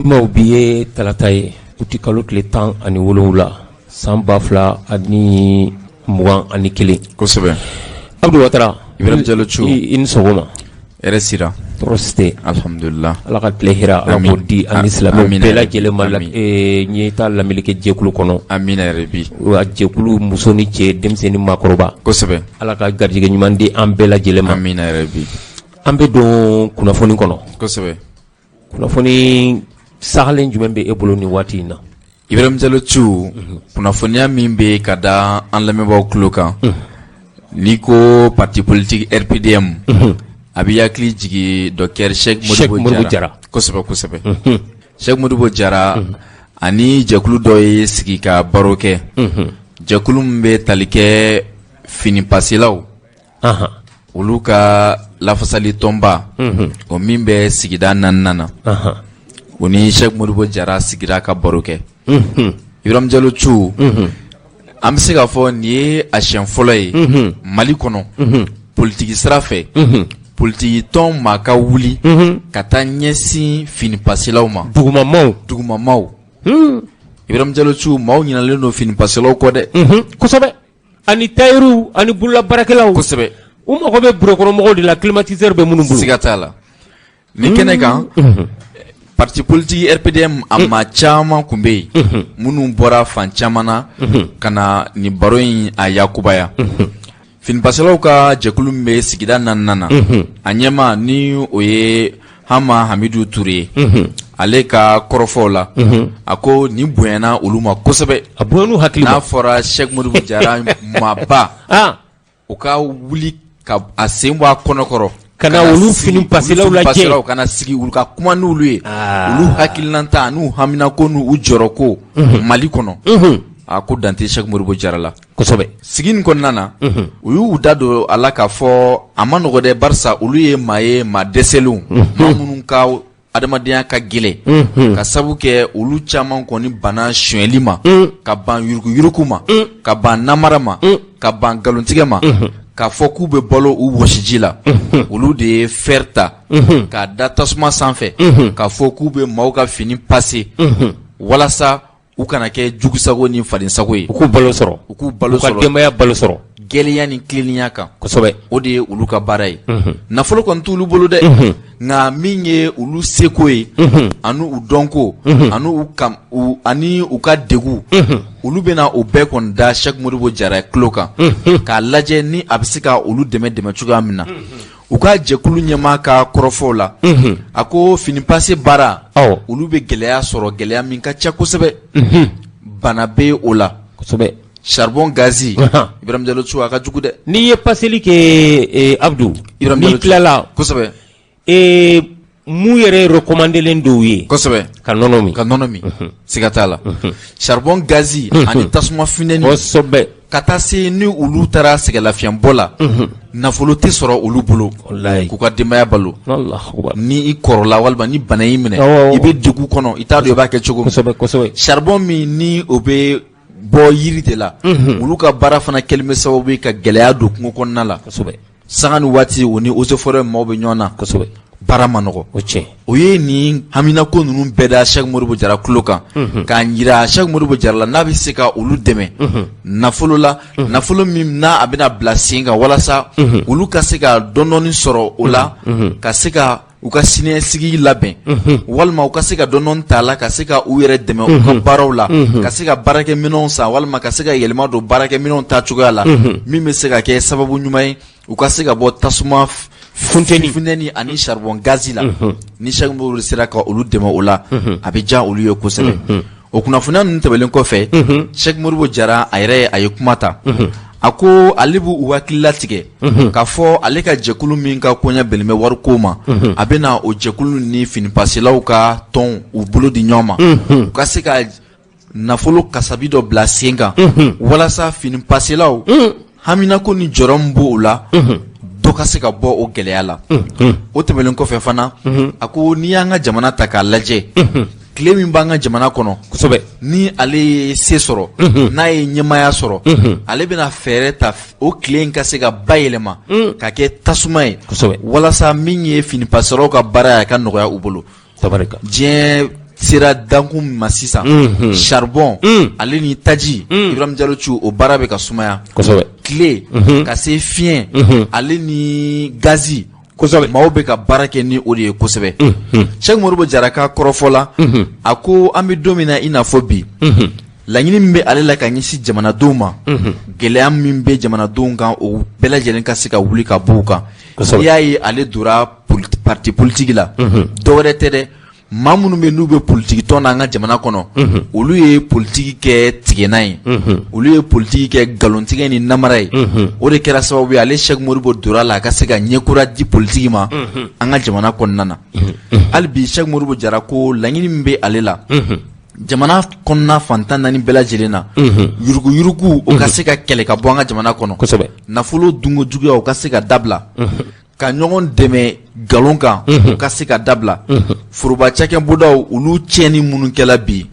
Maaw bi ye talata ye, utikalo tile 17, san 2021. Kosɛbɛ. Abudu Watara. Ibrahim Jalo Cu. I ni sɔgɔma. Hɛrɛ sira. Tɔɔrɔ si tɛ. Alhamdulillah. Ala ka tile hɛrɛ, Ala k'o di an ni silamɛw bɛɛ lajɛlen ma ɲɛtaa lamɛnnikɛ jɛkulu kɔnɔ. Amina yarabi. Wa jɛkulu muso ni cɛ, denmisɛnnin ni maakɔrɔba. Kosɛbɛ. Ala ka garijɛgɛ ɲuman di an bɛɛ lajɛlen ma. Amina yarabi. An bɛ don kunnafoni kɔnɔ. Kosɛbɛ. Kunnafoni sahalen jumɛn bɛ e bolo nin waati in na? Ibrahim Jalo Cu, kunnafoniya min bɛ ka da an lamɛnbaaw tulo kan, n'i ko parti politique RPDM, a b'i hakili jigin docteur Cheick Modibo Jara. Kosɛbɛ kosɛbɛ. Cheick Modibo Jara ani jɛkulu dɔ ye sigi ka baro kɛ, jɛkulu min bɛ tali kɛ fini paselaw olu ka lafasali tɔnba, o min bɛ sigida naaninan na, o ni Cheick Modibo Jara sigira ka baro kɛ. Ibrahim Jalo Cu, an bɛ se k'a fɔ nin ye a siɲɛ fɔlɔ ye Mali kɔnɔ politiki sira fɛ, politiki tɔn maa ka wuli ka taa ɲɛsin fini paselaw ma. Dugumamaw. Dugumamaw. Ibrahim Jalo Cu, maaw ɲinalen don fini paselaw kɔ dɛ. Kosɛbɛ, ani tayɛriw ani bololabaarakɛlaw. Kosɛbɛ. U mago bɛ burokɔrɔmɔgɔw de la, climatiseur bɛ minnu bolo. Siga t'a la. Ni kɛnɛ kan, parti politique RPDM a maa caman tun bɛ yen minnu bɔra fan caman na ka na nin baro in a yakubaya. Finipaselaw ka jɛkulu min bɛ sigida naaninan na, a ɲɛmaa ni o ye Hama Hamidu Ture ye, ale ka kɔrɔfɔw la, a ko nin bonyana olu ma kosɛbɛ. A bonyana hakili n'a fɔra Cheick Modibo Jara maaba, u ka wuli ka a sen bɔ a kɔnɔkɔrɔ ka na olu fini paselaw lajɛ, ka na sigi olu ka kuma n'olu ye, olu hakilinata n'u haminako n'u jɔrɔko Mali kɔnɔ, a ko dan tɛ Cheick Modibo Jara la. Kosɛbɛ. Sigi nin kɔnɔna na, u y'u da don a la k'a fɔ a ma nɔgɔ dɛ, barisa olu ye maa ye, maa dɛsɛlenw, maa minnu ka adamadenya ka gɛlɛn, ka sabu kɛ olu caman kɔni banna sonyɛli ma, ka ban yuruguyurugu ma, ka ban namara ma, ka ban nkalontigɛ ma, k'a fɔ k'u bɛ balo u wɔsiji la. Olu de ye fer ta k'a da tasuma sanfɛ k'a fɔ k'u bɛ maaw ka fini pase walasa u kana kɛ jugusago ni fadensago ye. U k'u balo sɔrɔ. U k'u balo sɔrɔ, u ka denbaya balo sɔrɔ. Gɛlɛya ni tilennenya kan. Kosɛbɛ. O de ye olu ka baara ye. Nafolo kɔni t'olu bolo dɛ, nka min ye olu seko ye ani u dɔnko ani u ka degun, olu bɛna o bɛɛ kɔni da Cheick Modibo Jara tulo kan k'a lajɛ ni a bɛ se ka olu dɛmɛ dɛmɛ cogoya min na. U ka jɛkulu ɲɛmaa ka kɔrɔfɔw la, a ko fini pase baara, olu bɛ gɛlɛya sɔrɔ, gɛlɛya min ka ca kosɛbɛ. Bana bɛ o la. Kosɛbɛ. Charbon gazi, Ibrahim Jalo Cu, a ka jugu dɛ. N'i ye paseli kɛ, Abudu, n'i tilala, kosɛbɛ, mun yɛrɛ recommandelen dɔw ye? Kosɛbɛ. Ka nɔnɔ min. Ka nɔnɔ min, siga t'a la. Charbon gazi ani tasuma funteni. Kosɛbɛ. Ka taa se ni olu taara sɛgɛnlafiɲɛbɔ la, nafolo tɛ sɔrɔ olu bolo k'u ka denbaya balo. Ni i kɔrɔla walima ni bana y'i minɛ, i bɛ degun kɔnɔ, i t'a dɔn i b'a kɛ cogo min. Kosɛbɛ kosɛbɛ. Charbon min ni o bɛ bɔ yiri de la, olu ka baara fana kɛlen bɛ sababu ye ka gɛlɛya don kungo kɔnɔna la. Sanga ni waati, o ni eaux et forêts maaw bɛ ɲɔgɔn na. Kosɛbɛ. Baara ma nɔgɔ. O tiɲɛ. O ye nin haminako ninnu bɛɛ da Cheick Modibo Jara tulo kan, k'a jira Cheick Modibo Jara la n'a bɛ se ka olu dɛmɛ nafolo la, nafolo min n'a a bɛna bila sen kan walasa olu ka se ka dɔɔni sɔrɔ o la, ka se ka u ka siniɲɛsigi labɛn, walima u ka se ka dɔɔni ta la ka se ka u yɛrɛ dɛmɛ u ka baaraw la, ka se ka baarakɛminɛnw san, walima ka se ka yɛlɛma don baarakɛminɛnw ta cogoya la min bɛ se ka kɛ sababu ɲuman ye u ka se ka bɔ tasuma funteni ani charbon gazi la. Ni Cheick Modibo sera ka olu dɛmɛ o la, a bɛ diya olu ye kosɛbɛ. O kunnafoniya ninnu tɛmɛnen kɔfɛ, Cheick Modibo Jara a yɛrɛ a ye kuma ta. A ko ale b'u hakili latigɛ k'a fɔ ale ka jɛkulu min ka koɲɛ bɛnnen bɛ wariko ma, a bɛna o jɛkulu ni finipaselaw ka tɔn u bolo di ɲɔgɔn ma, u ka se ka nafolo kasabi dɔ bila sen kan walasa finipaselaw haminako ni jɔrɔ min b'o la, dɔ ka se ka bɔ o gɛlɛya la. O tɛmɛnen kɔfɛ fana, a ko n'i y'an ka jamana ta k'a lajɛ, tile min b'an ka jamana kɔnɔ, ni ale ye se sɔrɔ, n'a ye ɲɛmaaya sɔrɔ, ale bɛna fɛɛrɛ ta o tile in ka se ka bayɛlɛma ka kɛ tasuma ye, walasa min ye finipaselaw ka baara ye, a ka nɔgɔya u bolo. Diɲɛ sera dankun ma sisan, charbon ale ni taji, Ibrahim Jalo Cu, o baara bɛ ka sumaya. Tile ka se fiɲɛ ale ni gazi, maaw bɛ ka baara kɛ ni o de ye kosɛbɛ. Sɛki Modibo Jara ka kɔrɔfɔ la, a ko an bɛ don min na i n'a fɔ bi, laɲini min bɛ ale la ka ɲɛsin jamanadenw ma, gɛlɛya min bɛ jamanadenw kan, o bɛɛ lajɛlen ka se ka wuli ka bɔ u kan. N'i y'a ye ale donna parti politique la, dɔwɛrɛ tɛ dɛ, maa minnu bɛ n'u bɛ politiki tɔn na an ka jamana kɔnɔ, olu ye politiki kɛ tigɛnna ye, olu ye politiki kɛ nkalontigɛ ni namara ye. O de kɛra sababu ye ale Sɛki Modibo donna la a ka se ka ɲɛkura di politiki ma an ka jamana kɔnɔna na. Hali bi, Sɛki Modibo Jara ko laɲini min bɛ ale la, jamana kɔnɔna fan 14 bɛɛ lajɛlen na, yuruguyurugu, o ka se ka kɛlɛ ka bɔ an ka jamana kɔnɔ, nafolo dunko juguya, o ka se ka dabila, ka ɲɔgɔn dɛmɛ nkalon kan, o ka se ka dabila, foroba cakɛbondaw, olu tiɲɛni minnu kɛla bi,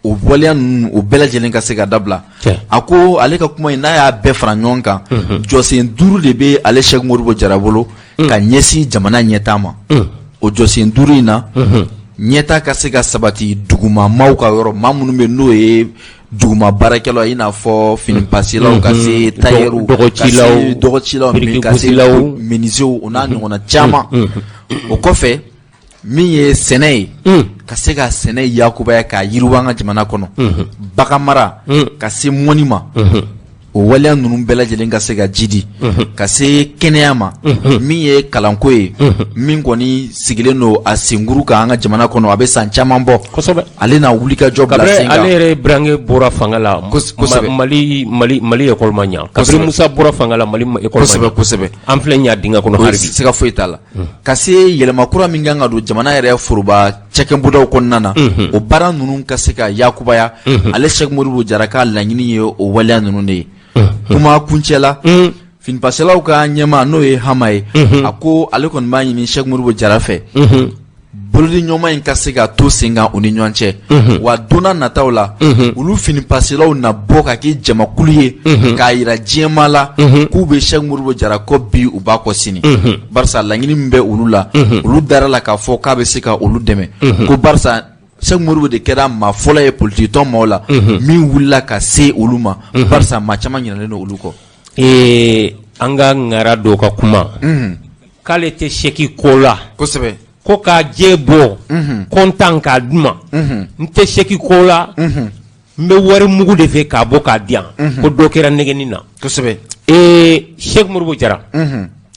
o waleya ninnu, o bɛɛ lajɛlen ka se ka dabila. A ko ale ka kuma in n'a y'a bɛɛ fara ɲɔgɔn kan, jɔsen 5 de bɛ ale Sɛki Modibo Jara bolo ka ɲɛsin jamana ɲɛtaa ma. O jɔsen 5 in na, ɲɛtaa ka se ka sabati duguma maaw ka yɔrɔ, maa minnu bɛ n'o ye duguma baarakɛlaw, i n'a fɔ fini pasilaw, ka se tailleur, dɔgɔcilaw, dɔgɔcilaw, ka se menuisiers, o n'a ɲɔgɔnna caman. O kɔfɛ, min ye sɛnɛ ye, ka se ka sɛnɛ yakubaya k'a yiriwa an ka jamana kɔnɔ, bagan mara, ka se mɔni ma, o waleya ninnu bɛɛ lajɛlen ka se ka jidi, ka se kɛnɛya ma, min ye kalanko ye, min kɔni sigilen don a senkuru kan an ka jamana kɔnɔ, a bɛ san caman bɔ. Ale na wuli ka jɔ bila sen kan. Ale yɛrɛ Brangué bɔra fanga la, Mali Mali Mali école ma ɲa. Kabini Musa bɔra fanga la, Mali école ma ɲa. An filɛ ɲa dingɛ kɔnɔ hali bi. Siga foyi t'a la. Ka se yɛlɛma kura min kan ka don jamana yɛrɛ foroba cakɛbondaw kɔnɔna na, o baara ninnu ka se ka yakubaya, ale Sɛki Modibo Jara ka laɲini ye o waleya ninnu de ye. Kuma kuncɛ la, finipaselaw ka ɲɛmaa, n'o ye Hama ye, a ko ale kɔni b'a ɲini Sɛki Modibo Jara fɛ, bolodiɲɔgɔnma in ka se ka to sen kan u ni ɲɔgɔn cɛ, wa don nataw la, olu finipaselaw na bɔ ka kɛ jamakulu ye k'a yira diɲɛmaa la k'u bɛ Sɛki Modibo Jara kɔ bi, u b'a kɔ sini, barisa laɲini min bɛ olu la, olu dara la k'a fɔ k'a bɛ se ka olu dɛmɛ, ko barisa Sɛki Modibo de kɛra maa fɔlɔ ye politikitɔn maaw la min wulila ka se olu ma, barisa maa caman ɲinɛnen don olu kɔ. An ka ŋara dɔ ka kuma k'ale tɛ sɛki ko la. Ko k'a jɛ bɔ comptant k'a d'u ma, n tɛ sɛki ko la, n bɛ wari mugu de fɛ k'a bɔ k'a di yan, ko dɔ kɛra nɛgɛni na. Ee, Sɛki Modibo Jara,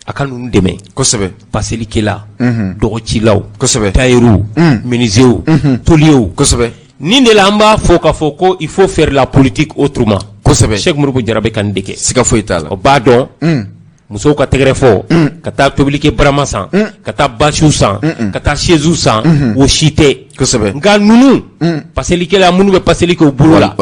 a ka ninnu dɛmɛ. Paselikɛla, dɔgɔcilaw, tailleurw, menuisierw, tôlierw. Nin de la an b'a fɔ k'a fɔ ko il faut faire la politique autrement. Sɛki Modibo Jara bɛ ka nin de kɛ. Siga foyi t'a la. O b'a dɔn musow ka tɛgɛrɛ fɔ, ka taa tobilikɛ barama san, ka taa bâchew san, ka taa chaisew san, o si tɛ. Nka ninnu paselikɛla minnu bɛ paseli kɛ u bolo la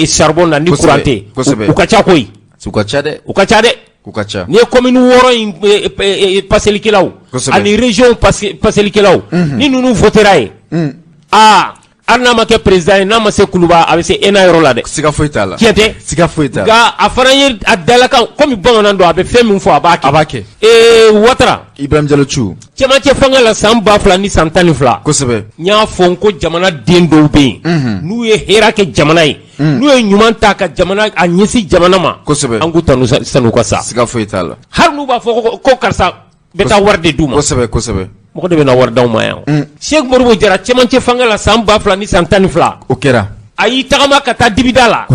charbon na ni courant tɛ, u ka ca koyi. U ka ca dɛ. U ka ca dɛ. U ka ca. N'i ye commune 6 in paselikɛlaw ani région paselikɛlaw, ni ninnu votera ye, aa, hali n'a ma kɛ président ye, n'a ma se Kuluba, a bɛ se ENA yɔrɔ la dɛ. Siga foyi t'a la. Tiɲɛ tɛ? Siga foyi t'a la. Nka a fana ye a dalakan, komi bamanan don, a bɛ fɛn min fɔ, a b'a kɛ. A b'a kɛ. Ee, Watara. Ibrahim Jalo Cu. Cɛmancɛ fanga la san 2012. N y'a fɔ n ko jamana den dɔw bɛ yen, n'u ye hɛrɛ kɛ jamana ye, n'u ye ɲuman ta ka jamana a ɲɛsin jamana ma, an k'u tanu san'u ka sa. Siga foyi t'a la. Hali n'u b'a fɔ ko karisa bɛ taa wari de d'u ma. Kosɛbɛ. Mɔgɔ de bɛ na wari d'aw ma yan. Sɛki Modibo Jara, cɛmancɛ fanga la san 2012. O kɛra. A y'i tagama ka taa dibida la.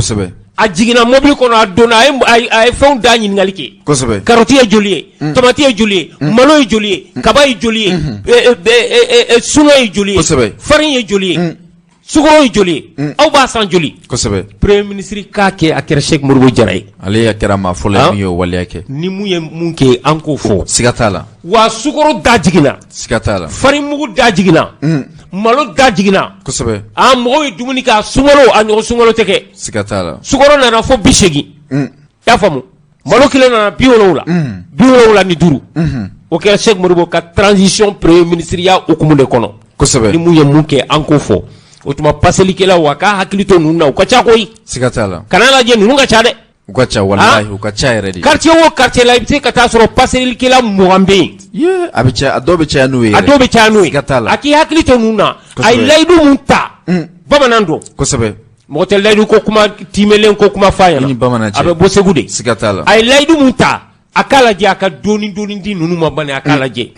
A jiginna mobili kɔnɔ, a donna, a ye fɛnw da ɲininkali kɛ. Karɔti ye joli ye? Tomati ye joli ye? Malo ye joli ye? Kaba ye joli ye? Suman ye joli ye? Farine ye joli ye? Sukaro ye joli ye? Aw b'a san joli? Premier ministre k'a kɛ, a kɛra Sɛki Modibo Jara ye. Ale y'a kɛra maa fɔlɔ ye min y'o waleya kɛ. Ni mun ye mun kɛ, an k'o fɔ. Siga t'a la. Wa sukaro da jiginna. Siga t'a la. Farine mugu da jiginna. Malo da jiginna. A mɔgɔw ye dumuni kɛ, a sunkalo, a ɲɔgɔn sunkalo tɛ kɛ. Siga t'a la. Sukaro nana fo 80. I y'a faamu? Malo kilo nana 70, 75. O kɛra Sɛki Modibo ka transition premier ministre ya hukumu de kɔnɔ. Ni mun ye mun kɛ, an k'o fɔ. O tuma paselikɛlaw, a k'a hakili to ninnu na, u ka ca koyi. Siga t'a la. Kana lajɛ, ninnu ka ca dɛ. U ka ca walahi, u ka ca yɛrɛ de. Quartier o quartier la, i bɛ se ka taa sɔrɔ paselikɛla 20 bɛ yen. Ye, a bɛ caya, a dɔw bɛ caya n'o ye. A dɔw bɛ caya n'o ye. Siga t'a la. A k'i hakili to ninnu na. A ye layidu mun ta, bamanan don. Mɔgɔ tɛ layidu ko kuma timɛlen ko kuma f'a ɲɛna. I ni bamanan cɛ. A bɛ bɔ Segu de. Siga t'a la. A ye layidu mun ta, a k'a lajɛ a ka dɔɔni dɔɔni di ninnu ma bani, a k'a lajɛ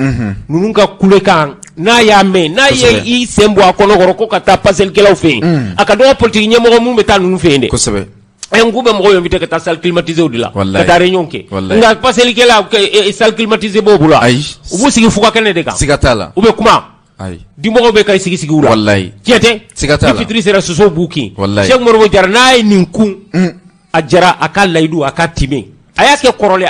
ninnu ka kulekan n'a y'a mɛn, n'a ye i sen bɔ a kɔnɔkɔrɔ ko ka taa paselikɛlaw fɛ yen, a ka dɔgɔ politiki ɲɛmɔgɔ mun bɛ taa ninnu fɛ yen dɛ. N k'u bɛ mɔgɔw invité ka taa salle climatisée de la, ka taa réunion kɛ, nka paselikɛla, salle climatisée b'o bolo? Ayi. U b'u sigi fuga kɛnɛ de kan. Siga t'a la. U bɛ kuma. Ayi. Dimɔgɔw bɛ ka sigi sigi u la. Walayi. Tiɲɛ tɛ? Siga t'a la. Ni fitiri sera, sosow b'u kin. Walayi. Cheikh Modibo Jara, n'a ye nin kun, a jara a ka layidu, a ka timɛ. A y'a kɛ kɔrɔlen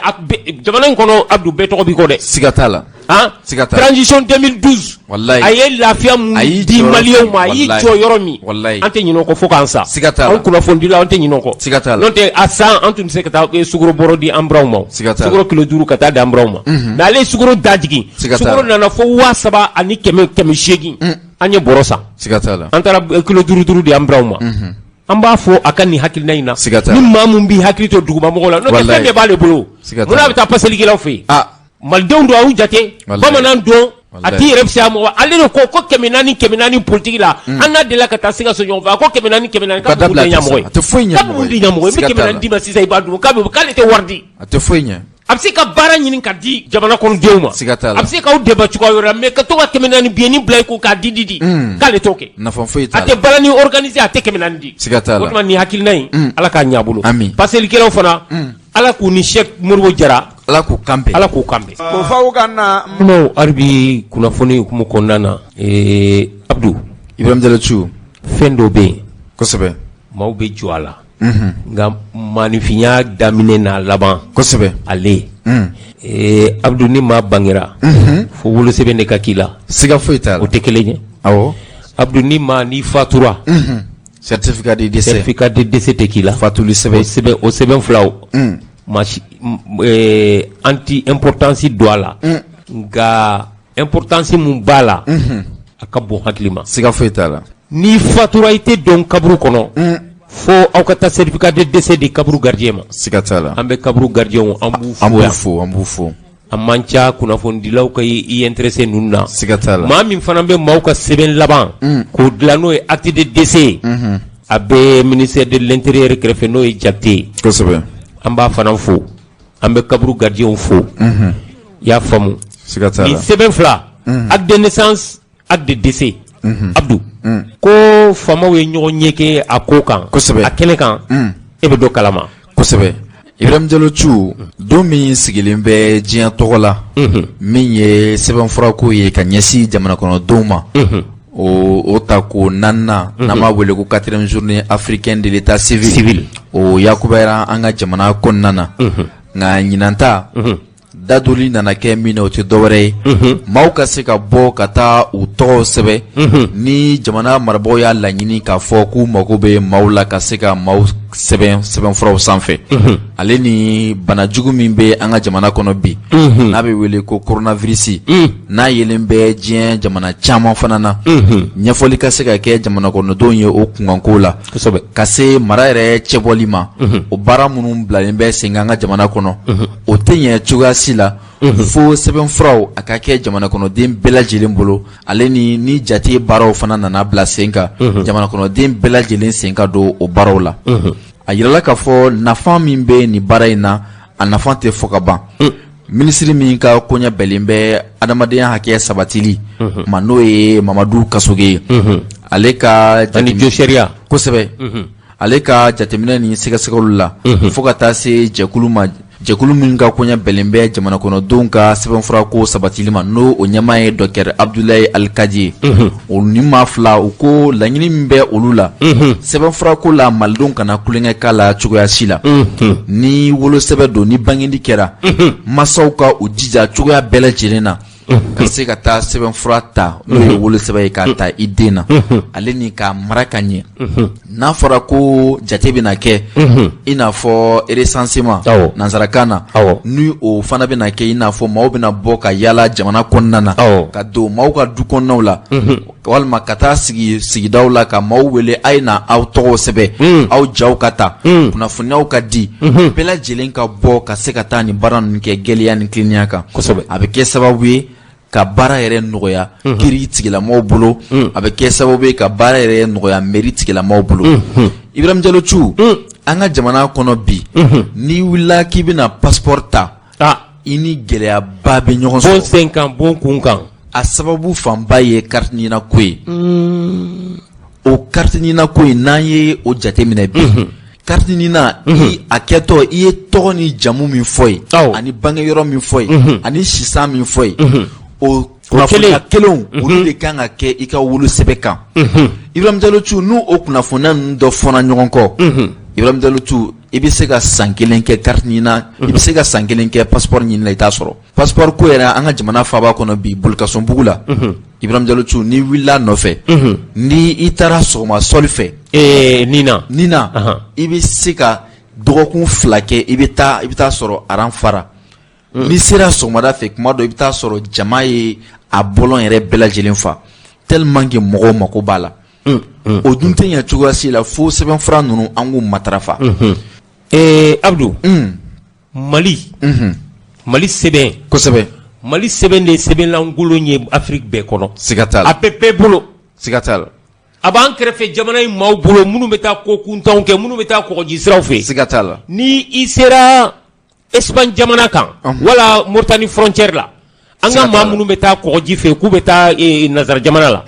jamana in kɔnɔ, Abdou, bɛɛ tɔgɔ b'i kɔ dɛ. Siga t'a la. Han? Siga t'a la. Transition 2012. Walayi. A ye lafiya mun A y'i di jɔyɔrɔ maliyɛnw ma, a y'i walayi. jɔ yɔrɔ min. Walayi. An tɛ ɲinɛ o kɔ fo k'an sa. Siga t'a la. Anw kunnafonidilaw, an tɛ ɲinɛ o kɔ. Siga t'a la. N'o tɛ, a san an tun tɛ se ka taa sukaro bɔrɔ di an buranw ma. Siga t'a la. Sukaro kilo 5 ka taa di an buranw ma. Mais ale ye sukaro da jigin. Siga t'a la. Sukaro nana fo 3180. An ye bɔrɔ san. Siga t'a la. An taara kilo 5 5 di an buranw ma. An b'a fɔ a ka nin hakilina in na. Siga t'a la. Ni maa mun b'i hakili to dugumamɔgɔw la, n'o tɛ Walayi. fɛn bɛɛ b'ale bolo. Siga t'a Munna la. a bɛ taa paselikɛlaw fɛ yen? Ah. Malidenw don, a y'u jate. Walayi. Bamanan don, a Walayi. t'i yɛrɛ fisaya mɔgɔ. Ale de ko ko 400 400 politique la. An n'a delila ka taa Sikaso ɲɔgɔn fɛ. A ko 400 400 Ka k'a bɛ mun dabila de ɲɛ a tɛ mɔgɔ ye? sa. A tɛ foyi ɲɛ K'a bɛ mɔgɔ mun de ye. ɲɛ mɔgɔ ye? N bɛ Siga kɛmɛ t'a naani la. d'i ma sisan, i b'a dun. K'ale tɛ wari di. A tɛ foyi ɲɛ. A bɛ se ka baara ɲini ka di jamana kɔnɔdenw ma. Siga t'a la. A bɛ se k'aw dɛmɛ cogoya wɛrɛ la, mais ka to ka 400 biyenin bila i kun k'a di di di. K'ale t'o kɛ. Nafa foyi A t'a la. tɛ balani organiser, a tɛ 400 di. Siga t'a la. O tuma nin hakilina in, Ala k'a ɲɛ a bolo. Ami. Paselikɛlaw fana, Ala k'u ni Cheikh Modibo Jara, Ala k'u kan bɛn. Ala k'u kan bɛn. Ko faw ka na. Kumaw hali bi kunnafoni hukumu kɔnɔna na, Abdou. Ibrahim Jalo Thiou. Fɛn dɔ bɛ yen. Maaw bɛ jɔ a la. Nka maaninfinya daminɛ n'a laban. Ale. Abdou, ni maa bangera, fo wolosɛbɛn de ka k'i la. Siga foyi t'a la. O tɛ kelen ye. Awɔ. Abdou, ni maa n'i fatura, Certificat de décès. Certificat de décès tɛ k'i la. Fatuli sɛbɛn. O sɛbɛn, o sɛbɛn filaw. Maa si an ti importance don a la. Nka importance mun b'a la, a ka bon hakili ma. Siga foyi t'a la. N'i fatura, i tɛ don kaburu kɔnɔ fo aw ka taa certificat de décès di kaburu gardien ma. Siga t'a la. An bɛ kaburu gardien, an b'u fo An b'u yan. fo, an b'u fo. A man ca kunnafonidilaw ka i intéressé ninnu na. Siga t'a la. Maa min fana bɛ maaw ka sɛbɛn laban k'o dilan, n'o ye acte de décès ye, a bɛ ministère de l'intérieur kɛrɛfɛ, n'o ye Jakite ye. An b'a fana fo, an bɛ kaburu gardien fo. I y'a faamu? Siga t'a la. Nin sɛbɛn fila, acte de naissance, acte de décès, Abdou, ko faamaw ye ɲɔgɔn ɲɛ kɛ a ko kan. A kɛnɛ kan, e bɛ dɔ kalama. Kosɛbɛ. Ibrahim Jalo Thiou, don min sigilen bɛ diɲɛ tɔgɔ la, min ye sɛbɛnfurako ye ka ɲɛsin jamana kɔnɔdenw ma, o ta ko naaninan, n'an b'a wele ko quatrième journée africaine de l'état civil, o yakubayara an ka jamana kɔnɔna na. Nka ɲinan ta, dadoli nana kɛ min na, o tɛ dɔwɛrɛ ye, maaw ka se ka bɔ ka taa u tɔgɔw sɛbɛn ni jamana marabagaw y'a laɲini k'a fɔ k'u mago bɛ maaw la ka se ka maaw sɛbɛn sɛbɛnfuraw sanfɛ. Ale ni banajugu min bɛ an ka jamana kɔnɔ bi, n'a bɛ wele ko coronavirus, n'a yelen bɛ diɲɛ jamana caman fana na, ɲɛfɔli ka se ka kɛ jamana kɔnɔdenw ye o kunkanko la, ka se mara yɛrɛ cɛbɔli ma. O baara minnu bilalen bɛ sen kan an ka jamana kɔnɔ, o tɛ ɲɛ cogoya si la fo sɛbɛnfuraw a ka kɛ jamana kɔnɔden bɛɛ lajɛlen bolo. Ale ni jate baaraw fana nana bila sen kan, jamana kɔnɔden bɛɛ lajɛlen sen ka don o baaraw la. A yirala k'a fɔ nafa min bɛ nin baara in na, a nafa tɛ fɔ ka ban. Minisiri min ka koɲɛ bɛnnen bɛ adamadenya hakɛ sabatili ma, n'o ye Mamadu Kasoge ye, ale ka ani josariya. Kosɛbɛ. Ale ka jateminɛ ni sɛgɛsɛgɛliw la, fo ka taa se jɛkulu ma, jɛkulu min ka koɲɛ bɛnnen bɛ jamana kɔnɔdenw ka sɛbɛnfurako sabatili ma, n'o o ɲɛmaa ye docteur Abudulayi Alikadi ye, o ni maa fila, u ko laɲini min bɛ olu la sɛbɛnfurako la, malidenw kana tulonkɛ k'a la cogoya si la. Ni wolosɛbɛn don, ni bangeli kɛra, masaw ka u jija cogoya bɛɛ lajɛlen na ka se ka taa sɛbɛnfura ta, n'o ye wolosɛbɛn ye, k'a ta i den na, ale ni k'a mara ka ɲɛ. N'a fɔra ko jate bɛna kɛ, i n'a fɔ recensement nansarakan na, ni o fana bɛna kɛ, i n'a fɔ maaw bɛna bɔ ka yaala jamana kɔnɔna na, ka don maaw ka du kɔnɔnaw la. Walima ka taa sigi sigidaw la ka maaw wele a ye na aw tɔgɔw sɛbɛn, aw jaw ka ta, kunnafoniyaw ka di, bɛɛ lajɛlen ka bɔ ka se ka taa nin baara ninnu kɛ gɛlɛya ni tilennenya kan. A bɛ kɛ sababu ye ka baara yɛrɛ nɔgɔya kiiri tigilamɔgɔw bolo, a bɛ kɛ sababu ye ka baara yɛrɛ nɔgɔya mairie tigilamɔgɔw bolo. Ibrahim Jalo Cu, an ka jamana kɔnɔ bi, n'i wulila k'i bɛna passeport ta, i ni gɛlɛyaba bɛ ɲɔgɔn sɔrɔ. Bon sen kan, bon kun kan. A sababu fanba ye carte NINA ko ye. O carte NINA ko in, n'an ye o jateminɛ bi, carte NINA a kɛtɔ, i ye tɔgɔ ni jamu min fɔ ye, ani bange yɔrɔ min fɔ ye, ani sisan min fɔ ye, o kunnafoniya kelenw olu de kan ka kɛ i ka wolosɛbɛn kan. Ibrahim Jalo Cu, n'u o kunnafoniya ninnu dɔ fɔra ɲɔgɔn kɔ, Ibrahim Jalo Cu, i bɛ se ka san kelen kɛ carte NINA, i bɛ se ka san kelen kɛ passeport ɲini la, i t'a sɔrɔ. Passeport ko yɛrɛ, an ka jamana faaba kɔnɔ bi, Bolokasɔnbugu la, Ibrahim Jalo Cu, n'i wulila nɔfɛ, ni i taara sɔgɔma sɔli fɛ, NINA NINA, i bɛ se ka dɔgɔkun 2 kɛ, i bɛ taa, i bɛ taa sɔrɔ rang fara. N'i sera sɔgɔmada fɛ kuma dɔ, i bɛ taa sɔrɔ jama ye a bɔlɔn yɛrɛ bɛɛ lajɛlen fa, tellement que mɔgɔw mako b'a la. O dun tɛ ɲɛ cogoya si la fo sɛbɛnfura ninnu an k'u matarafa. Abdu, Mali sɛbɛn, Mali sɛbɛn de ye sɛbɛnlankolon ye Afrique bɛɛ kɔnɔ. Siga t'a la. A bɛ bɛɛ bolo. Siga t'a la. A b'an kɛrɛfɛ jamana in maaw bolo, minnu bɛ taa ko kuntanw kɛ, minnu bɛ taa kɔgɔji siraw fɛ. Siga t'a la. Ni i sera Espagne jamana kan wala Mauritanie frontière la, an ka maa minnu bɛ taa kɔgɔji fɛ k'u bɛ taa nansara jamana la,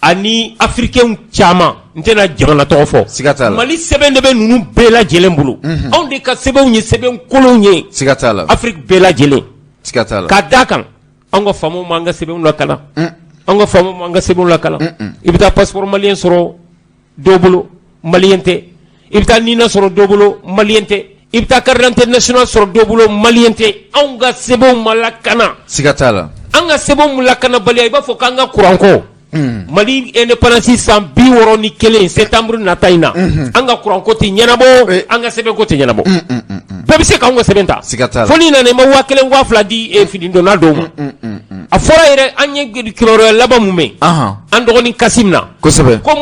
ani africain caman, n tɛna jamana tɔgɔ fɔ. Siga t'a la. Mali sɛbɛn de bɛ ninnu bɛɛ lajɛlen bolo. Anw de ka sɛbɛnw ye sɛbɛn kolonw ye. Siga t'a la. Afrique bɛɛ lajɛlen. Siga t'a la. Ka d'a kan, an ka faamaw m'an ka sɛbɛnw lakalan. An ka faamaw m'an ka sɛbɛnw lakalan. I bɛ taa passeport malien sɔrɔ dɔw bolo, malien tɛ. I bɛ taa NINA sɔrɔ dɔw bolo, malien tɛ. I bɛ taa carte d'identité nationale sɔrɔ dɔw bolo, malien tɛ. Anw ka sɛbɛnw ma lakana. Siga t'a la. An ka sɛbɛnw lakanabaliya, i b'a fɔ k'an ka kuranko, Mali indépendance san 61 septembre nata in na, an ka kuranko tɛ ɲɛnabɔ, an ka sɛbɛnko tɛ ɲɛnabɔ. Bɛɛ bɛ se k'anw ka sɛbɛn ta. Siga t'a la. Fo n'i nana i ma 1000, 2000 di finidonna dɔw ma. A fɔra yɛrɛ, an ye kibaruya laban mun mɛn an dɔgɔnin Kasim na, ko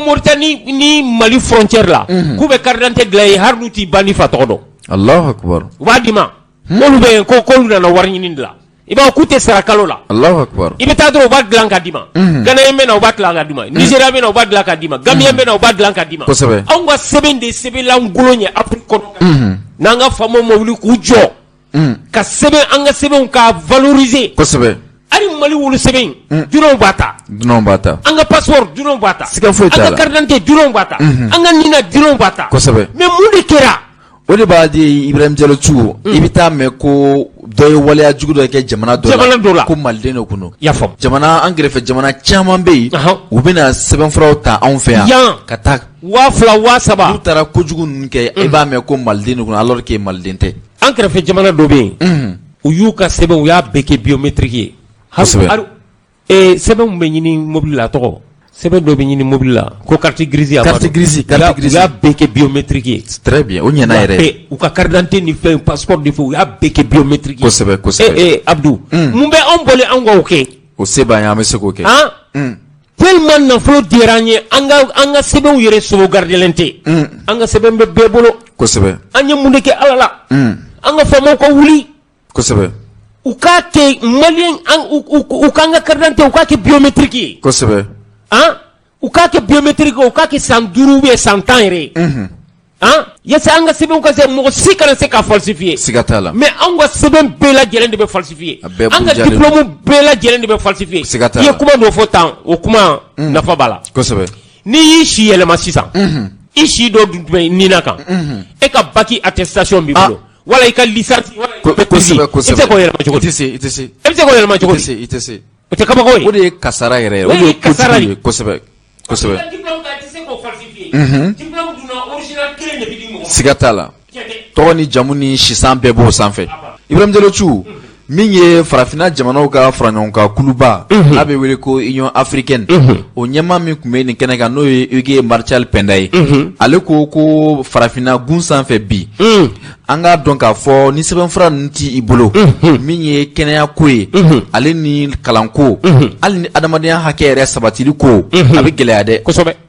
Mauritanie ni Mali frontière la, k'u bɛ carte d'identité dilan ye hali n'u t'i ba n'i fa tɔgɔ dɔn. Alahu akibaru. U b'a d'i ma. K'olu bɛ yen, ko k'olu nana wari ɲini de la. I b'a k'u tɛ sara kalo la. Alahu akibaru. I bɛ taa dɔrɔn, u b'a dilan ka d'i ma. Ghanéen bɛ na, u b'a dilan ka d'i ma. Nigérien bɛ na, u b'a dilan ka d'i ma. Gambien bɛ na, u b'a dilan ka d'i ma. Anw ka sɛbɛn de ye sɛbɛnlankolon ye Afrique kɔnɔ. N'an ka faamaw ma wuli k'u jɔ ka sɛbɛn, an ka sɛbɛnw ka valoriser. Hali Mali wolosɛbɛn, dunanw b'a ta. Dunanw b'a ta. An ka passeport, dunanw b'a ta. Siga foyi t'a la. An ka carte d'identité, dunanw b'a ta. An ka NINA, dunanw b'a ta. Mais mun de kɛra? O de b'a di Ibrahim Jalo Cu, i bɛ taa mɛn ko dɔ ye waleya jugu dɔ kɛ jamana dɔ la, jamana dɔ la, ko maliden de kun don. I y'a faamu. Jamana, an kɛrɛfɛ jamana caman bɛ yen, u bɛna sɛbɛnfuraw ta anw fɛ yan ka taa 2000, 3000. N'u taara kojugu ninnu kɛ, i b'a mɛn ko maliden de kun don alors que maliden tɛ. An kɛrɛfɛ jamana dɔ bɛ yen, u y'u ka sɛbɛnw, u y'a bɛɛ kɛ biométrique ye. Sɛbɛn min bɛ ɲini mobili la, a tɔgɔ, sɛbɛn dɔ bɛ ɲini mobili la ko carte grise. Carte grise, carte grise. U y'a bɛɛ kɛ biométrique ye. Très bien, o ɲɛna yɛrɛ. U ka carte d'identité ni fɛn, passeport ni fɛn, u y'a bɛɛ kɛ biométrique ye. Kosɛbɛ, kosɛbɛ. Ee Abdou, mun bɛ anw bɔlen an k'o kɛ? O se b'an ye, an bɛ se k'o kɛ. Han, tellement nafolo diyara an ye, an ka sɛbɛnw yɛrɛ sauvegardelen tɛ. An ka sɛbɛn bɛ bɛɛ bolo. An ye mun de kɛ Ala la? An ka faamaw ka wuli. U k'a kɛ malien, u k'an ka carte d'identité, u k'a kɛ biométrique ye. Han, u k'a kɛ biométrique, u k'a kɛ san 5 ou bien san 10 yɛrɛ ye. Han, yasa an ka sɛbɛnw ka se, mɔgɔ si kana se k'a falsifier. Siga t'a la. Mais anw ka sɛbɛn bɛɛ lajɛlen de bɛ falsifier. An ka diplôme bɛɛ lajɛlen de bɛ falsifier. Siga t'a la. I ye kuma dɔ fɔ tan, o kuma nafa b'a la. N'i y'i si yɛlɛma sisan, i si dɔ dun tun bɛ NINA kan, e ka bac attestation b'i bolo, wala i ka licence, wala i ka maîtrise, i bɛ se k'o yɛlɛma cogo di? I tɛ se, i tɛ se. E bɛ se k'o yɛlɛma cogo di? I tɛ se, i tɛ se. O tɛ kabako ye. O de ye kasara yɛrɛ ye. O de ye kojugu ye, kosɛbɛ, kosɛbɛ. I ka diplôme ta, i tɛ se k'o falsifier. Diplôme dun na, original kelen de bɛ di mɔgɔ ma. Siga t'a la. Tɔgɔ ni jamu ni sisan bɛɛ b'o sanfɛ. Ibrahim Jalo Cu, Min ye farafinna jamanaw ka faraɲɔgɔnkan kuluba n'a bɛ wele ko Union africaine, o ɲɛmaa min tun bɛ nin kɛnɛ kan, n'o ye Hugues Martial Penda ye, ale ko ko farafinna gun sanfɛ bi, an k'a dɔn k'a fɔ ni sɛbɛnfura ninnu t'i bolo, min ye kɛnɛya ko ye, ale ni kalanko, hali ni adamadenya hakɛ yɛrɛ sabatili ko, a bɛ gɛlɛya dɛ.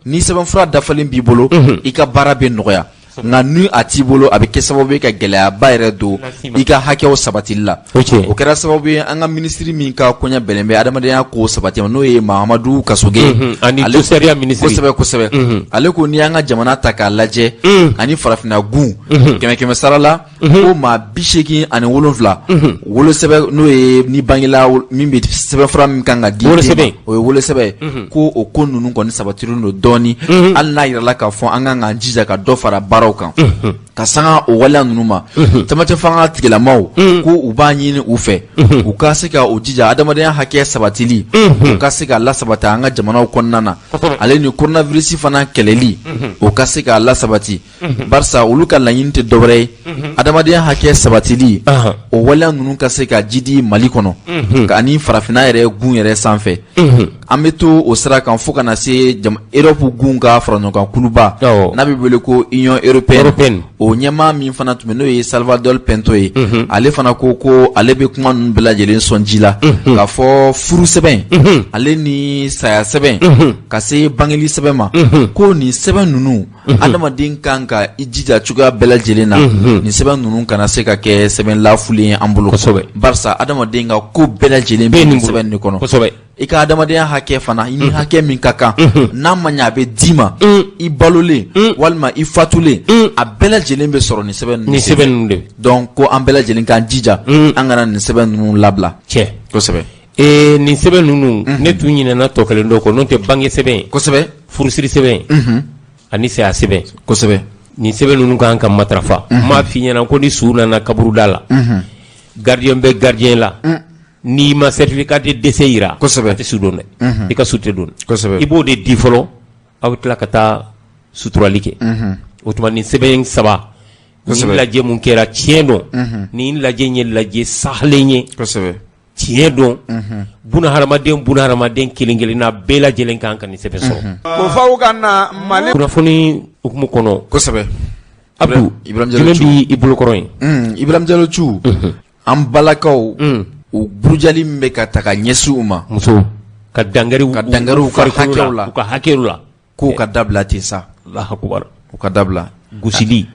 Ni sɛbɛnfura dafalen b'i bolo, i ka baara bɛ nɔgɔya, nka ni a t'i bolo, a bɛ kɛ sababu ye ka gɛlɛyaba yɛrɛ don i ka hakɛw sabatili la. O kɛra sababu ye an ka minisiri min ka koɲɛ bɛnnen bɛ adamadenya ko sabati ma, n'o ye Mahamadu Kasoge, ani sariya minisiri. Kosɛbɛ kosɛbɛ. Ale ko n'i y'an ka jamana ta k'a lajɛ ani farafinna gun, kɛmɛ kɛmɛ sara la, ko maa 87 wolosɛbɛn, n'o ye ni bangela min bɛ sɛbɛnfura min kan ka di, wolosɛbɛn, o ye wolosɛbɛn, ko o ko ninnu kɔni sabatilen don dɔɔnin, hali n'a yirala k'a fɔ an kan k'an jija ka dɔ fara baaraw kan ka sanga o waleya ninnu ma. Camancɛ fanga tigilamaw ko u b'a ɲini u fɛ, u ka se ka u jija adamadenya hakɛ sabatili, u ka se ka lasabati an ka jamanaw kɔnɔna na, ale ni coronavirus fana kɛlɛli, o ka se ka lasabati, barisa olu ka laɲini tɛ dɔwɛrɛ ye, adamadenya hakɛ sabatili, o waleya ninnu ka se ka jidi Mali kɔnɔ ani farafinna yɛrɛ gun yɛrɛ sanfɛ. An bɛ to o sira kan fo ka na se Europe gun ka faraɲɔgɔnkan kuluba n'a bɛ wele ko Union européenne, o ɲɛmaa min fana tun bɛ, n'o ye Salvador Pinto ye, ale fana ko ko ale bɛ kuma ninnu bɛɛ lajɛlen sɔn ji la, k'a fɔ furu sɛbɛn, ale ni saya sɛbɛn, ka se bangeli sɛbɛn ma, ko nin sɛbɛn ninnu, adamaden kan ka i jija cogoya bɛɛ lajɛlen na, nin sɛbɛn ninnu kana se ka kɛ sɛbɛn lafulen ye an bolo, barisa adamaden ka ko bɛɛ lajɛlen bɛ nin sɛbɛn nin kɔnɔ. I ka adamadenya hakɛ fana, i ni hakɛ min ka kan, n'a ma ɲɛ a bɛ d'i ma i balolen walima i fatulen, a bɛɛ lajɛlen bɛ sɔrɔ nin sɛbɛn ninnu, nin sɛbɛn ninnu de. Donc ko an bɛɛ lajɛlen k'an jija, an kana nin sɛbɛn ninnu labila. Cɛ. Kosɛbɛ. Ee, nin sɛbɛn ninnu, ne tun ɲinɛna tɔ kelen dɔ kɔ, n'o tɛ bange sɛbɛn, furusiri sɛbɛn ani saya sɛbɛn. Nin sɛbɛn ninnu kan ka matarafa. N m'a f'i ɲɛna ko ni su nana kaburuda la, gardien bɛ gardien la, n'i ma certificat de décès yira, a tɛ su don dɛ, i ka su tɛ don. I b'o de di fɔlɔ, aw bɛ tila ka taa suturali kɛ. O tuma nin sɛbɛn saba, nin lajɛ mun kɛra, tiɲɛ don, nin lajɛ ye lajɛ sahalen ye. Tiɲɛ don, buna hadamaden, buna hadamaden kelen kelenna bɛɛ lajɛlen kan ka nin sɛbɛn sɔrɔ. Ko f'aw ka na Mali kunnafoni hukumu kɔnɔ. Abdu, Ibrahim jumɛn b'i bolokɔrɔ yen? Ibrahim Jalo Cu, an balakaw, u burujali min bɛ ka ta ka ɲɛsin u ma, muso ka dankari ka dankari u ka hakɛw la, u ka hakɛw la, k'o ka dabila ten sa. Allahu akbar. U ka dabila. Gosili.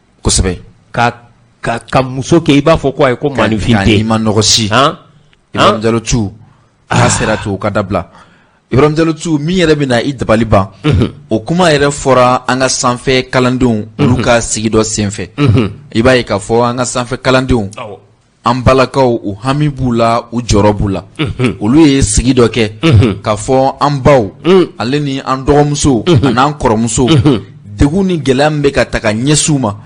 Ka ka muso kɛ i b'a fɔ ko ayi, ko maaninfin tɛ. I ma nɔgɔ si. Ibrahim Jalo Cu, a sera to, u ka dabila. Ibrahim Jalo Cu, min yɛrɛ bɛna i dabali ban, o kuma yɛrɛ fɔra an ka sanfɛ kalandenw, olu ka sigi dɔ senfɛ. I b'a ye k'a fɔ an ka sanfɛ kalandenw, an balakaw, u hami b'u la, u jɔrɔ b'u la. Olu ye sigi dɔ kɛ k'a fɔ an baw, ale ni an dɔgɔmusow an'an kɔrɔmusow, degun ni gɛlɛya min bɛ ka ta ka ɲɛsin u ma,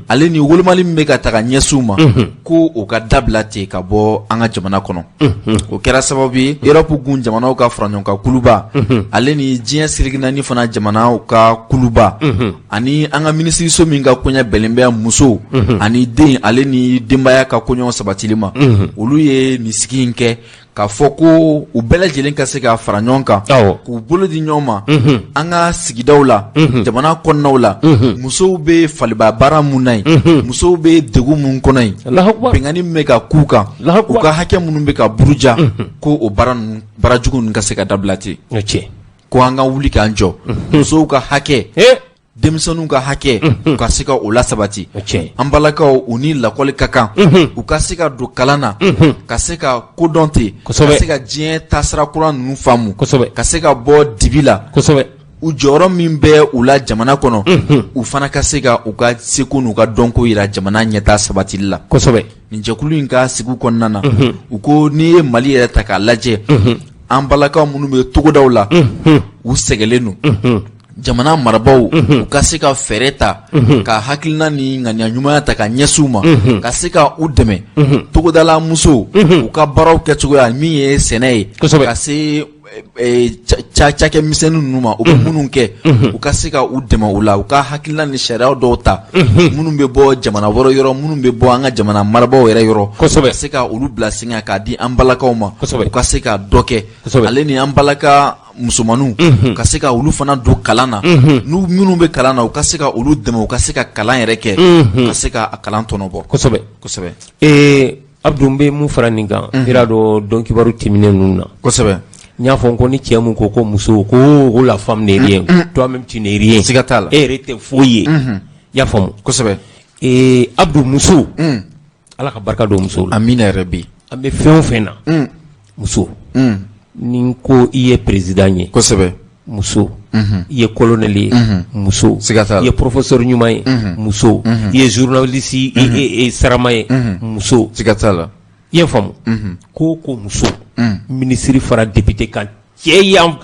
ale ni wolomali min bɛ ka ta ka ɲɛsin u ma, ko o ka dabila ten ka bɔ an ka jamana kɔnɔ. O kɛra sababu ye Europe gun jamanaw ka faraɲɔgɔnkan kuluba, ale ni diɲɛ seleke naani fana jamanaw ka kuluba, ani an ka minisiriso min ka koɲɛ bɛnnen bɛ musow ani den, ale ni denbaya ka koɲɛw sabatili ma, olu ye nin sigi in kɛ k'a fɔ ko u bɛɛ lajɛlen ka se ka fara ɲɔgɔn kan, k'u bolo di ɲɔgɔn ma an ka sigidaw la, jamana kɔnɔnaw la. Musow bɛ faliba baara mun na yen, musow bɛ degun mun kɔnɔ yen, binkanni min bɛ ka k'u kan, u ka hakɛ minnu bɛ ka buruja, ko o baara jugu ninnu ka se ka dabila ten, ko an ka wuli k'an jɔ musow ka hakɛ, denmisɛnninw ka hakɛ, u ka se ka o lasabati. An balakaw, u ni lakɔli ka kan, u ka se ka don kalan na, ka se ka kodɔn ten, ka se ka diɲɛ taasira kura ninnu faamu, ka se ka bɔ dibi la. U jɔyɔrɔ min bɛ u la jamana kɔnɔ, u fana ka se ka u ka seko n'u ka dɔnko yira jamana ɲɛtaa sabatili la. Nin jɛkulu in ka sigi kɔnɔna na, u ko n'i ye Mali yɛrɛ ta k'a lajɛ, an balakaw minnu bɛ togodaw la, u sɛgɛnlen don. Jamana marabaaw, u ka se ka fɛɛrɛ ta, ka hakilina ni ŋaniya ɲumanya ta ka ɲɛsin u ma, ka se ka u dɛmɛ, togodala musow, u ka baaraw kɛcogoya min ye sɛnɛ ye, ka se cakɛ misɛnnin ninnu ma, u bɛ minnu kɛ, u ka se ka u dɛmɛ u la, u ka hakilina ni sariya dɔw ta minnu bɛ bɔ jamana wɛrɛ yɔrɔ, minnu bɛ bɔ an ka jamana marabaaw yɛrɛ yɔrɔ, ka se ka olu bila sen kan k'a di an balakaw ma, u ka se ka dɔ kɛ. Ale ni an balaka musomanninw, ka se ka olu fana don kalan na, n'u minnu bɛ kalan na, u ka se ka olu dɛmɛ, u ka se ka kalan yɛrɛ kɛ, ka se ka kalan tɔnɔ bɔ. Kosɛbɛ. Kosɛbɛ. Abdu, n bɛ mun fara nin kan, i y'a dɔn, don kibaru tɛmɛnen ninnu na, n y'a fɔ ko ni cɛ mun ko ko muso ko la femme n'est rien, toi-même tu n'es rien. Siga t'a la. E yɛrɛ tɛ foyi ye, i y'a faamu? Kosɛbɛ. Abdu, muso, Ala ka barika don muso la. Amina yarabi. An bɛ fɛn o fɛn na, muso. Ni ko i ye président ye, muso. I ye colonel ye, muso. Siga t'a la. I ye professeur ɲuman ye, muso. I ye journaliste sarama ye, muso. Siga t'a la. I ye faamu? Ko ko muso, minisiri fara député kan, cɛ yan,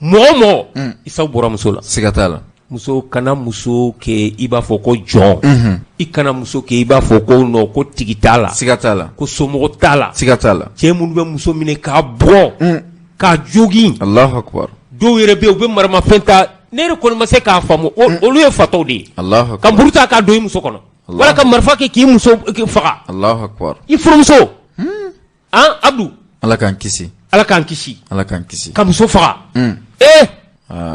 mɔgɔ o mɔgɔ, i sababu bɔra muso la. Siga t'a la. Muso, kana muso kɛ i b'a fɔ ko jɔn. I kana muso kɛ i b'a fɔ ko non, ko tigi t'a la. Siga t'a la. Ko somɔgɔ t'a la. Siga t'a la. Cɛ minnu bɛ muso minɛ k'a bugɔ, k'a jogin. Allahu akbar. Dɔw yɛrɛ bɛ yen, u bɛ maramafɛn ta. Ne yɛrɛ kɔni ma se k'a faamu, olu ye fatɔw de ye. Allahu Ka akbar. muru ta k'a don i muso kɔnɔ, wala ka marifa kɛ k'i muso faga. Allahu akbar. I furumuso, an Abdu. Ala k'an kisi. Ala k'an kisi. Ala k'an kisi. Ka muso faga. Ee,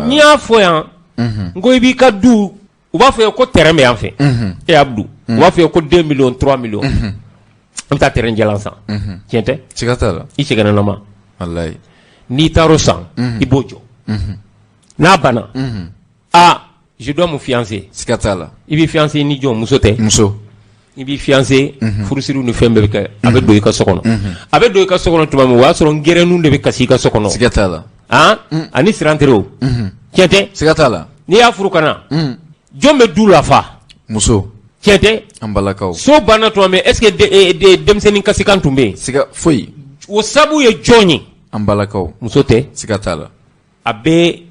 n'i y'a fɔ yan, n ko i b'i ka du, u b'a fɔ ye ko terrain bɛ yan fɛ. E Abdu, u b'a fɔ ye ko 2 millions, 3 millions, an bɛ taa terrain jalan san. Tiɲɛ tɛ? Siga t'a la. I sɛgɛnnama. Walayi. N'i taar'o san, i b'o jɔ. N'a banna, ah, je dois me fiancer. Siga t'a la. I b'i fiancer ni jɔn? Muso tɛ? Muso. I b'i fiancer, furusiriw ni fɛn bɛɛ bɛ kɛ, a bɛ don i ka so kɔnɔ. A bɛ don i ka so kɔnɔ tuma min, o y'a sɔrɔ ngɛrɛninw de bɛ kasi i ka so kɔnɔ. Siga t'a la. Han, ani siranterew. Tiɲɛ tɛ? Siga t'a la. N'i y'a furu ka na, jɔn bɛ du lafa? Muso. Tiɲɛ tɛ? An balakaw. So banna tuma min, est ce que denmisɛnnin kasikan tun bɛ yen? Siga foyi. O sabu ye jɔn ye? An balakaw. Muso tɛ? Siga t'a la. A bɛ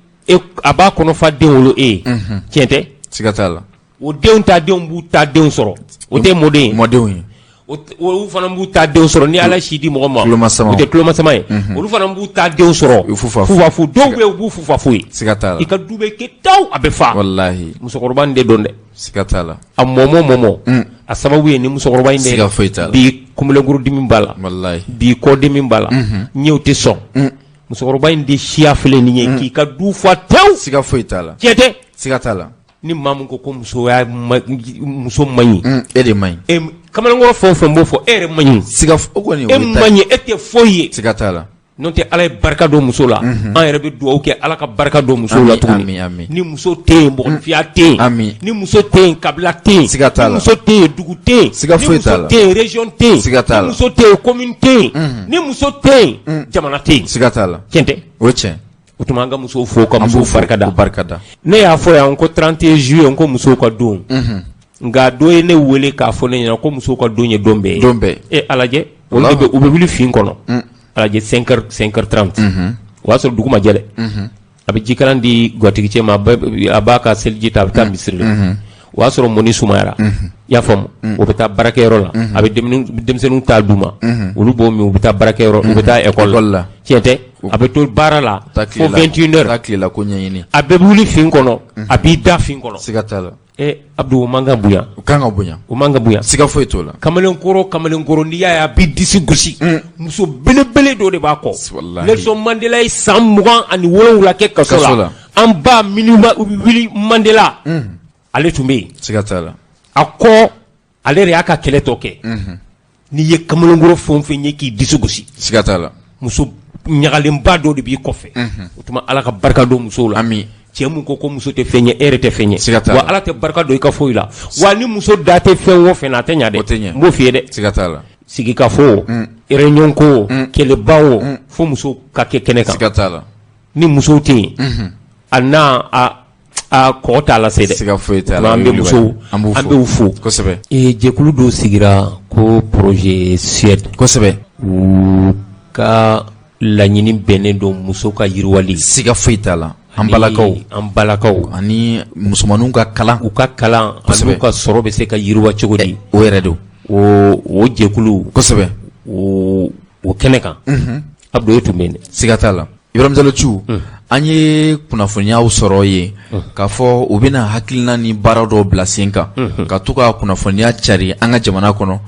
a b'a kɔnɔfa den wolo e ye. Tiɲɛ tɛ? Siga t'a la. O denw ta denw b'u ta denw sɔrɔ, o tɛ mɔden ye? Mɔdenw ye. Olu fana b'u ta denw sɔrɔ, ni Ala si di mɔgɔ ma. Tulomasama. O tɛ tulomasama ye? Olu fana b'u ta denw sɔrɔ. Fufafu. Fufafu. Dɔw bɛ yen, u b'u fufafu ye. Siga t'a la. I ka du bɛ kɛ taw, a bɛ fa. Walahi. Musokɔrɔba in de don dɛ. Siga t'a la. A mɔmɔ mɔmɔ, a sababu ye ni musokɔrɔba in de. Siga foyi t'a la. Bi kunbilenkuru dimi b'a la. Walahi. Bi kɔdimi b'a la. Ɲɛw tɛ sɔn. Musokɔrɔba in de siya filɛ nin ye k'i ka du fa tewu. Siga foyi t'a la. Tiɲɛ tɛ? Siga t'a la. Ni maa min ko ko musoya muso man ɲi, E de man ɲi. E kamalenkɔrɔ fɛn o fɛn b'o fɔ, e yɛrɛ man ɲi. Siga o kɔni. E man ɲi, e tɛ foyi ye. Siga t'a la. N'o tɛ, Ala ye barika don muso la. An yɛrɛ bɛ dugawu kɛ, Ala ka barika don muso la tuguni. Ni muso tɛ yen, mɔgɔninfinya tɛ yen. Ni muso tɛ yen, kabila tɛ yen. Siga t'a la. Ni muso tɛ yen, dugu tɛ yen. Siga foyi t'a la. Ni muso tɛ yen, région tɛ yen. Siga t'a la. Ni muso tɛ yen, commune tɛ yen. Ni muso tɛ yen, jamana tɛ yen. Siga t'a la. Tiɲɛ tɛ? O ye tiɲɛ. O tuma an ka musow fo, ka musow barika da. Barika da. Ne y'a fɔ yan ko 31 juillet, ko musow ka don. Nka dɔ ye ne wele k'a fɔ ne ɲɛna ko musow ka don ye don bɛɛ ye. Don bɛɛ. E a lajɛ, olu de bɛ, u bɛ wuli fin kɔnɔ. A lajɛ, 5 heures, 5 heures 30. O y'a sɔrɔ dugu ma jɛ dɛ. A bɛ jikalan di gatigicɛ ma, a b'a ka seliji ta, a bɛ taa misiri la. O y'a sɔrɔ mɔni sumayara. I y'a faamu? O bɛ taa baarakɛyɔrɔ la. A bɛ denmisɛnninw ta d'u ma. Olu b'o min, u bɛ taa baarakɛyɔrɔ, u bɛ taa école la. Tiɲɛ tɛ? A bɛ to baara la fo 21 heures. Taa tilela ko ɲɛɲini. A bɛ wuli fin kɔnɔ, a b'i da fin kɔnɔ. Siga t'a la. E Abdu, o man ka bonya. O kan ka bonya. O man ka bonya. Siga foyi t'o la. Kamalenkɔrɔ, kamalenkɔrɔ, n'i y'a ye a b'i disi gosi, muso belebele dɔ de b'a kɔ. Walahi. Nelson Mandela ye san 27 kɛ kaso la. An ba Winnie Mandela, ale tun bɛ yen. Siga t'a la. A kɔ, ale de y'a ka kɛlɛ tɔ kɛ. N'i ye kamalenkɔrɔ fɛn o fɛn ye k'i disi gosi, Siga t'a la. muso ɲagalenba dɔ de b'i kɔfɛ. O tuma Ala ka barika don musow la. Ami. Cɛ mun ko ko muso tɛ fɛn ye, e yɛrɛ tɛ fɛn ye. Siga t'a la. Wa Ala tɛ barika don i ka foyi la. Wa ni muso da tɛ fɛn o fɛn na, a tɛ ɲa dɛ. O tɛ ɲɛ. N b'o f'i ye dɛ. Siga t'a la. Sigikafo, réunion ko, kɛlɛba o, fo muso ka kɛ kɛnɛ kan. Siga t'a la. Ni musow tɛ yen, a n'a a kɔgɔ t'a lase dɛ. Siga foyi t'a la. An bɛ musow, an b'u fo. Kosɛbɛ. Jɛkulu dɔ sigira ko projet Suède. Kosɛbɛ. U ka laɲini bɛnnen don muso ka yiriwali. Siga foyi t'a la. An balakaw. An balakaw. Ani musomanninw ka kalan. U ka kalan, ani u ka sɔrɔ bɛ se ka yiriwa cogo di. O yɛrɛ don. O jɛkulu. Kosɛbɛ. O kɛnɛ kan. Abdu, e tun bɛ yen dɛ. Siga t'a la. Ibrahim Jalo Cu, an ye kunnafoniyaw sɔrɔ yen k'a fɔ u bɛna hakilina ni baara dɔw bila sen kan ka to ka kunnafoniya cari an ka jamana kɔnɔ,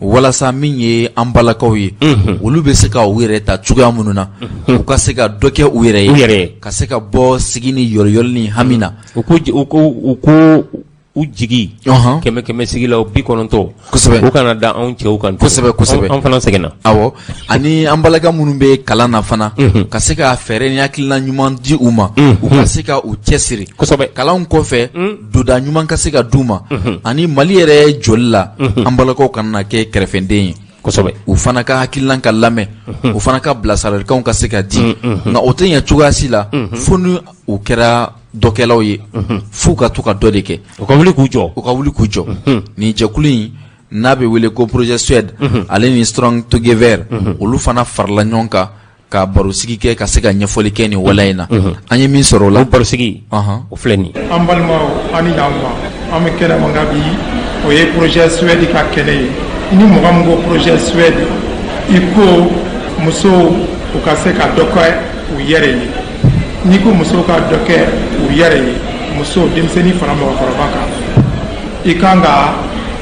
walasa min ye an balakaw ye, olu bɛ se ka u yɛrɛ ta cogoya minnu na, u ka se ka dɔ kɛ u yɛrɛ ye, ka se ka bɔ sigi ni yɔrɔyɔrɔ ni hami na. U ko u jigi kɛmɛ kɛmɛ sigi la, 90, u kana da anw cɛw kan. Kosɛbɛ kosɛbɛ. An fana sɛgɛnna. Awɔ, ani an balaka minnu bɛ kalan na fana, ka se ka fɛɛrɛ ni hakilina ɲuman di u ma, u ka se ka u cɛsiri kalan kɔfɛ, donda ɲuman ka se ka d'u ma, ani Mali yɛrɛ jɔli la, an balakaw kana na kɛ kɛrɛfɛden ye. U fana ka hakilina ka lamɛn, u fana ka bilasiralikanw ka se ka di. Nka o tɛ ɲɛ cogoya si la fo ni u kɛra dɔkɛlaw ye, f'u ka to ka dɔ de kɛ. U ka wuli k'u jɔ. U ka wuli k'u jɔ. Nin jɛkulu in n'a bɛ wele ko Projet Suède, ale ni Strong Together, olu fana farala ɲɔgɔn kan ka barosigi kɛ, ka se ka ɲɛfɔli kɛ nin waleya in na. An ye min sɔrɔ o la, o barosigi, o filɛ nin ye. An balimaw, an ni ɲankuma. An bɛ kɛnɛ min kan bi, o ye Projet Suède ka kɛnɛ ye. Ni mɔgɔ min ko Projet Suède, i ko musow u ka se ka dɔ kɛ u yɛrɛ ye. N'i ko musow ka dɔ kɛ u yɛrɛ ye, muso, denmisɛnnin fara mɔgɔkɔrɔba kan, i kan ka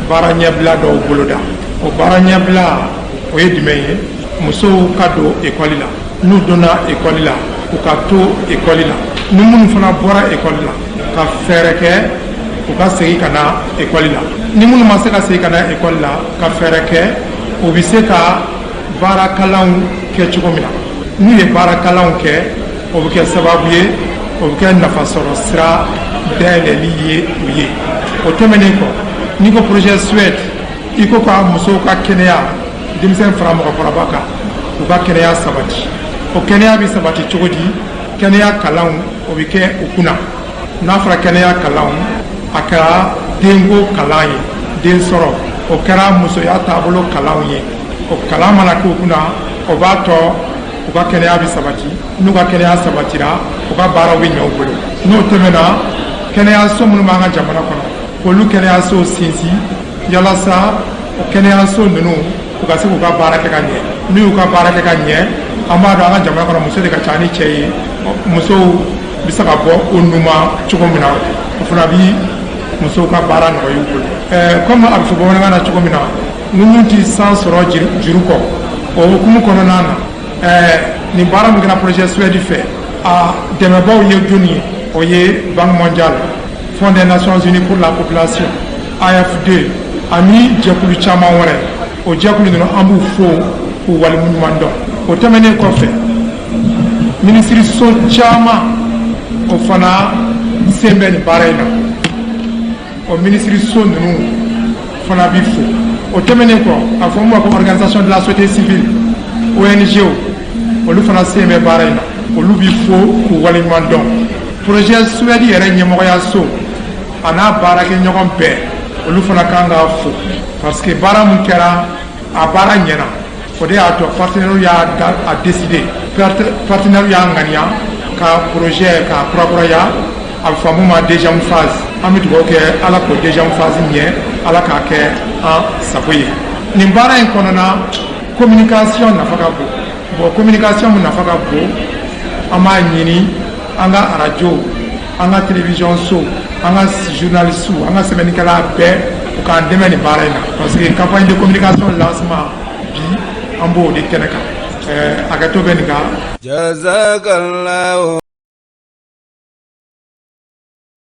baara ɲɛbila dɔw boloda. O baara ɲɛbila, o ye jumɛn ye? Musow ka don ekɔli la. N'u donna ekɔli la, u ka to ekɔli la. Ni minnu fana bɔra ekɔli la, ka fɛɛrɛ kɛ u ka segin ka na ekɔli la. Ni minnu ma se ka segin ka na ekɔli la, ka fɛɛrɛ kɛ u bɛ se ka baarakalanw kɛ cogo min na. N'u ye baarakalanw kɛ, o bɛ kɛ sababu ye, o bɛ kɛ nafasɔrɔ sira dayɛlɛli ye u ye. O tɛmɛnen kɔ, n'i ko Projet Suède, i ko ka musow ka kɛnɛya, denmisɛn fara mɔgɔkɔrɔba kan, u ka kɛnɛya sabati. O kɛnɛya bɛ sabati cogo di? Kɛnɛya kalanw, o bɛ kɛ u kunna. N'a fɔra kɛnɛya kalanw, a kɛra denko kalan ye, den sɔrɔ, o kɛra musoya taabolo kalanw ye. O kalan mana kɛ u kunna, o b'a tɔ u ka kɛnɛya bɛ sabati. N'u ka kɛnɛya sabatira, u ka baaraw bɛ ɲɛ u bolo. N'o tɛmɛna, kɛnɛyaso minnu b'an ka jamana kɔnɔ, k'olu kɛnɛyasow sinsin, yalasa o kɛnɛyaso ninnu u ka se k'u ka baara kɛ ka ɲɛ. N'u y'u ka baara kɛ ka ɲɛ, an b'a dɔn an ka jamana kɔnɔ, muso de ka ca ni cɛ ye. Musow bɛ se ka bɔ o numa cogo min na, o fana bi musow ka baara nɔgɔya u bolo. Komi a bɛ fɔ bamanankan na cogo min na, ŋunu tɛ san sɔrɔ juru kɔ. O hukumu kɔnɔna na, nin baara min kɛra Projet Suède fɛ, a dɛmɛbaaw ye jɔnni ye? O ye Banque mondiale, Fonds des Nations Unies pour la population, AFD, ani jɛkulu caman wɛrɛ. O jɛkulu ninnu, an b'u fo k'u waleɲuman dɔn. O tɛmɛnen kɔfɛ, minisiriso caman, o fana sen bɛ nin baara in na. O minisiriso ninnu fana bi fo. O tɛmɛnen kɔ, a fɔ min ma ko organisation de la société civile, ONG, olu fana sen bɛ baara in na. Olu bi fo k'u waleɲuman dɔn. Projet Suède yɛrɛ ɲɛmɔgɔyaso a n'a baarakɛɲɔgɔn bɛɛ, olu fana kan ka fo, parce que baara min kɛra, a baara ɲɛna. O de y'a to partenaire y'a a décidé, partenaire y'a ŋaniya ka projet k'a kurakuraya. A bɛ fɔ mun ma deuxième phase. An bɛ dugawu kɛ Ala k'o deuxième phase ɲɛ, Ala k'a kɛ an sago ye. Nin baara in kɔnɔna, communication nafa ka bon. Bon, communication min nafa ka bon, an b'a ɲini an ka arajo, an ka télévision so, an ka journaliste, an ka sɛbɛnnikɛla bɛɛ, u k'an dɛmɛ nin baara in na, parce que campagne de communication lancement bi, an b'o de kɛnɛ kan. Hakɛto bɛ nin kan. Jazakallahu.